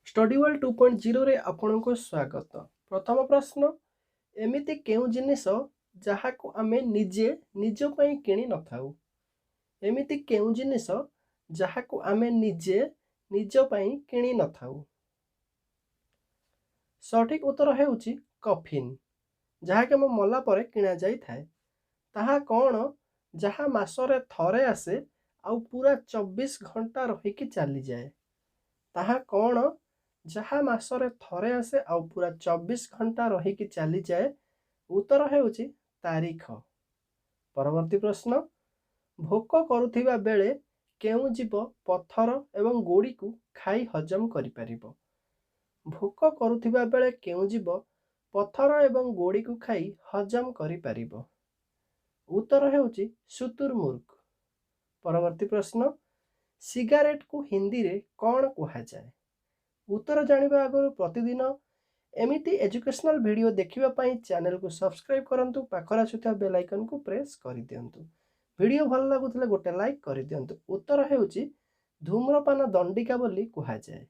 Study world 2.0ରେ ଆପଣଙ୍କୁ ସ୍ୱାଗତ। ପ୍ରଥମ ପ୍ରଶ୍ନ, ଏମିତି କେଉଁ ଜିନିଷ ଯାହାକୁ ଆମେ ନିଜେ ନିଜ ପାଇଁ କିଣି ନଥାଉ? ଏମିତି କେଉଁ ଜିନିଷ ଯାହାକୁ ଆମେ ନିଜେ ନିଜ ପାଇଁ କିଣି ନଥାଉ? ସଠିକ୍ ଉତ୍ତର ହେଉଛି କଫିନ୍, ଯାହାକି ଆମ ମଲା ପରେ କିଣାଯାଇଥାଏ। ତାହା କ'ଣ ଯାହା ମାସରେ ଥରେ ଆସେ ଆଉ ପୁରା 24 ଘଣ୍ଟା ରହିକି ଚାଲିଯାଏ? ତାହା କ'ଣ ଯାହା ମାସରେ ଥରେ ଆସେ ଆଉ ପୁରା 24 ଘଣ୍ଟା ରହିକି ଚାଲିଯାଏ? ଉତ୍ତର ହେଉଛି ତାରିଖ। ପରବର୍ତ୍ତୀ ପ୍ରଶ୍ନ, ଭୋକ କରୁଥିବା ବେଳେ କେଉଁ ଜୀବ ପଥର ଏବଂ ଗୋଡ଼ିକୁ ଖାଇ ହଜମ କରିପାରିବ? ଭୋକ କରୁଥିବା ବେଳେ କେଉଁ ଜୀବ ପଥର ଏବଂ ଗୋଡ଼ିକୁ ଖାଇ ହଜମ କରିପାରିବ? ଉତ୍ତର ହେଉଛି ଶୁତୁରମୁର୍ଗ। ପରବର୍ତ୍ତୀ ପ୍ରଶ୍ନ, ସିଗାରେଟକୁ ହିନ୍ଦୀରେ କ'ଣ କୁହାଯାଏ? ଉତ୍ତର ଜାଣିବା ଆଗରୁ ପ୍ରତିଦିନ ଏମିତି ଏଜୁକେସନାଲ ଭିଡ଼ିଓ ଦେଖିବା ପାଇଁ ଚ୍ୟାନେଲକୁ ସବସ୍କ୍ରାଇବ୍ କରନ୍ତୁ, ପାଖରେ ଆସୁଥିବା ବେଲ୍ ଆଇକନ୍କୁ ପ୍ରେସ୍ କରିଦିଅନ୍ତୁ। ଭିଡ଼ିଓ ଭଲ ଲାଗୁଥିଲେ ଗୋଟେ ଲାଇକ୍ କରିଦିଅନ୍ତୁ। ଉତ୍ତର ହେଉଛି ଧୂମ୍ରପାନ ଦଣ୍ଡିକା ବୋଲି କୁହାଯାଏ।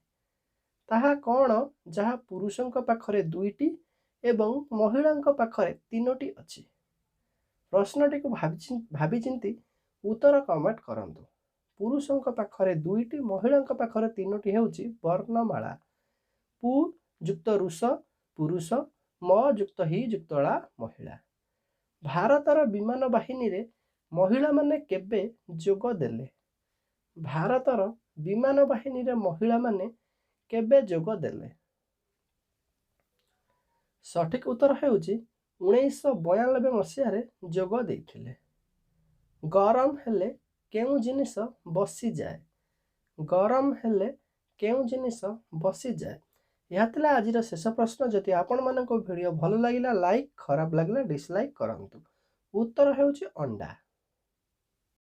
ତାହା କ'ଣ ଯାହା ପୁରୁଷଙ୍କ ପାଖରେ ଦୁଇଟି ଏବଂ ମହିଳାଙ୍କ ପାଖରେ ତିନୋଟି ଅଛି? ପ୍ରଶ୍ନଟିକୁ ଭାବିଚିନ୍ତି ଉତ୍ତର କମେଣ୍ଟ କରନ୍ତୁ। ପୁରୁଷଙ୍କ ପାଖରେ ଦୁଇଟି, ମହିଳାଙ୍କ ପାଖରେ ତିନୋଟି ହେଉଛି ବର୍ଣ୍ଣମାଳା। ପୁ ଯୁକ୍ତ ରୁଷ ପୁରୁଷ, ମ ଯୁକ୍ତ ହି ଯୁକ୍ତ ଳା ମହିଳା। ଭାରତର ବିମାନ ବାହିନୀରେ ମହିଳାମାନେ କେବେ ଯୋଗ ଦେଲେ? ଭାରତର ବିମାନ ବାହିନୀରେ ମହିଳାମାନେ କେବେ ଯୋଗ ଦେଲେ? ସଠିକ୍ ଉତ୍ତର ହେଉଛି 1992 ମସିହାରେ ଯୋଗ ଦେଇଥିଲେ। ଗରମ ହେଲେ କେଉଁ ଜିନିଷ ବସିଯାଏ? ଗରମ ହେଲେ କେଉଁ ଜିନିଷ ବସିଯାଏ? ଏହା ଥିଲା ଆଜିର ଶେଷ ପ୍ରଶ୍ନ। ଯଦି ଆପଣମାନଙ୍କୁ ଭିଡ଼ିଓ ଭଲ ଲାଗିଲା ଲାଇକ୍, ଖରାପ ଲାଗିଲା ଡିସଲାଇକ୍ କରନ୍ତୁ। ଉତ୍ତର ହେଉଛି ଅଣ୍ଡା।